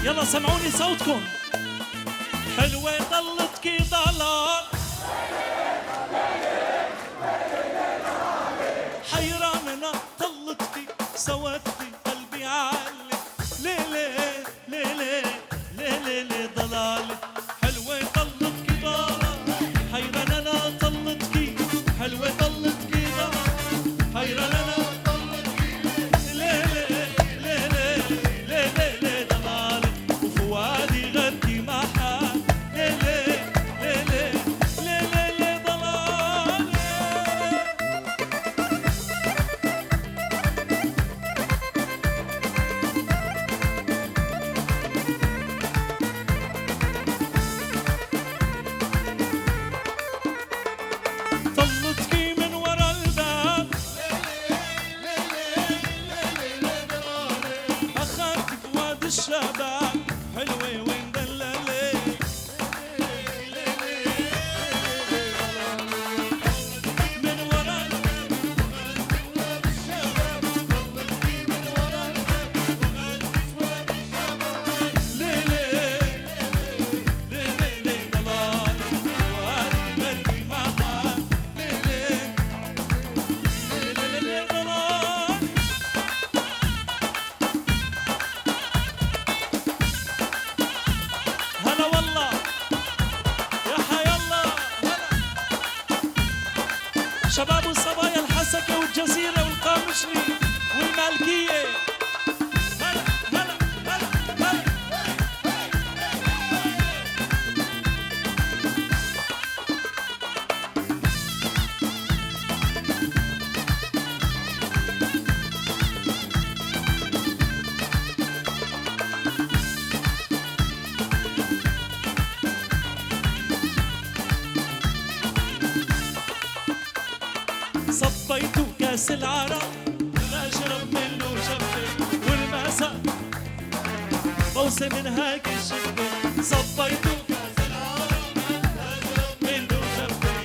يلا سمعوني صوتكم. حلوة طلتك ضلال، حيران انا طلتك سوتي قلبي عالي، ليه ليه ليه ليه ليه ليه ليه ضلالي. حلوة طلتك ضلال، حيران انا طلتك، حلوة طلتك ضلال، حيران انا طلتك، ليه ليه ليه ليه ليه ليه ليه ضلالي. وفؤادي غيركي ما حال، ليه ليه ليه ليه ليه ليه ليه ضلالي. طلتك من ورا الباب، أخذت فؤاد الشباب، حلوة ومدللة. من ورا الباب، ليه ليه ليه ليه ليه ضلال، فؤادي غيركي ما حال، ليه ليه ليه ليه ليه ضلال. هلا والله يا حيا الله، هلا شباب وصبايا الحسكة والجزيرة والقامشلي والمالكية. هلا هلا هلا هلا. صبيت كاس العرق اشرب منه شفة، والمساء بوسة من هاك الشفة. صبيت كاس العرق اشرب منه شفة،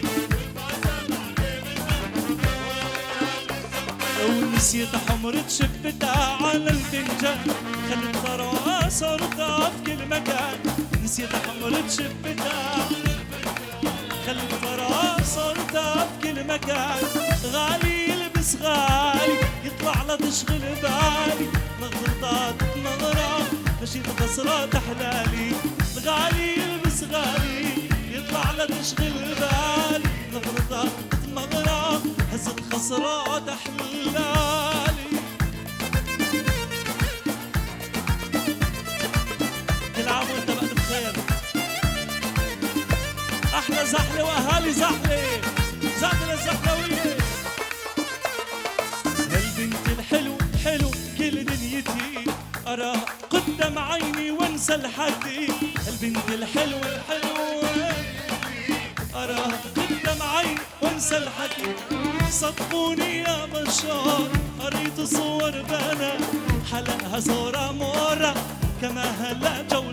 ونسيت حمرة شفتها على الفنجان، خلت ثراها صارتها في كل مكان. نسيت حمرة شفتها، خلت ثراها صارتها في كل مكان. غالي يلبس غالي يطلع لا تشغل بالي، نظرتها نظرة مشيت خسرات حلالي. غالي يلبس غالي يطلع لا تشغل بالي، نظرتها نظرة هزت خسرات حلالي. كل عام وانت بألف خير. أحلى زحلة وأهالي زحلة، زحلة الزحلوية. البنت الحلو حلو كل دنيتي، أراها قدام عيني وانسى الحكي. البنت الحلوة الحلوة أراها قدام عيني وانسى الحكي. صدقوني يا بشار قريت صور بنات، حلقها صورة مرة كما هلا جو